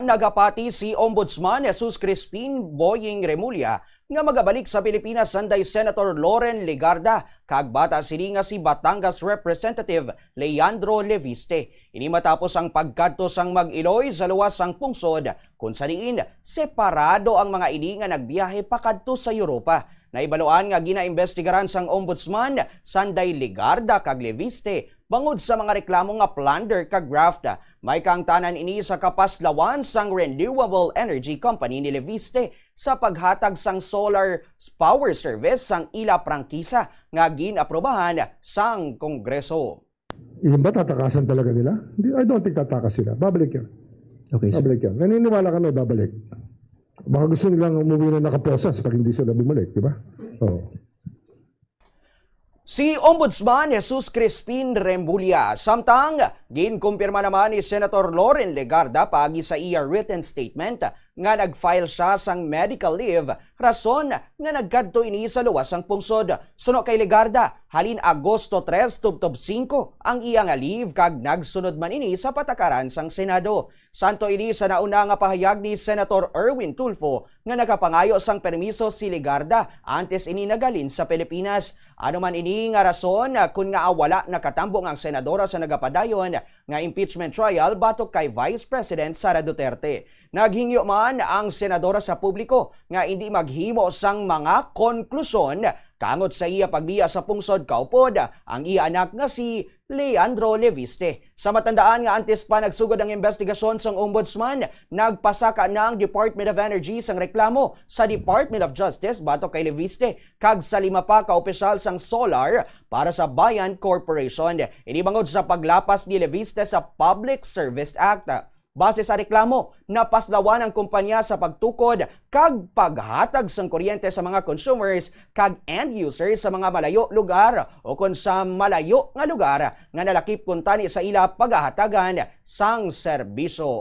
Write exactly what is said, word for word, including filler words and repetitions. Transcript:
Nagapati si Ombudsman Jesus Crispin Boying Remulla nga magabalik sa Pilipinas sanday Senator Loren Legarda kag bata sini nga si Batangas Representative Leandro Leviste. Ini matapos ang pagkadto sang mag-iloy sa luwas sang pungsod, kun sa diin separado ang mga ini nga nagbiyahe pakadto sa Europa. Nahibaluan nga ginaimbestigaran sang Ombudsman sanday Legarda kag Leviste bangod sa mga reklamo nga plunder kag graft. May kaangtanan ini sa kapaslawan sang renewable energy company ni Leviste sa paghatag sang solar power service sang ila prangkisa nga gin-aprobahan sang Kongreso. Yun ba tatakasan talaga nila? Hindi, I don't think tatakas sila. Babalik yan. Okay, sir. Babalik yan. Naniniwala kami, babalik. Baka gusto nilang umuwi na nakaposas pag hindi sila bumalik, di ba? Oo. Si Ombudsman Jesus Crispin Remulla. Samtang, ginkumpirma naman ni Senator Loren Legarda paagi sa iya written statement nga nag-file siya sang medical leave, rason nga nagkadto ini sa luwas sang pungsod. Suno kay Legarda, halin Agosto tres tubtob singko ang iya nga leave kag nagsunod man ini sa patakaran sang Senado. Santo ini sa nauna nga pahayag ni Senator Erwin Tulfo nga nagapangayo sang permiso si Legarda antes ini naghalin sa Pilipinas. Ano man ini nga rason, kun ngaa wala nakatambong ang senadora sa nagapadayon nga impeachment trial batok kay Vice President Sara Duterte. Naghingyo man ang senadora sa publiko nga indi maghimo sang mga konklusyon kangot sa iya pagbiya sa pungsod kaupod ang iya anak nga si Leandro Leviste. Sa matandaan nga antes pa nagsugod ang investigasyon sang Ombudsman, nagpasaka na ang Department of Energy sang reklamo sa Department of Justice batok kay Leviste kag sa lima pa ka opisyal sang Solar para sa Bayan Corporation. Ini bangod sa paglapas ni Leviste sa Public Service Act. Base sa reklamo, napaslawan ang kumpanya sa pagtukod kag paghatag sang kuryente sa mga consumers kag end users sa mga malayo lugar o kon sa malayo nga lugar nga nalakip kuntani sa ila pagahatagan sang serbisyo.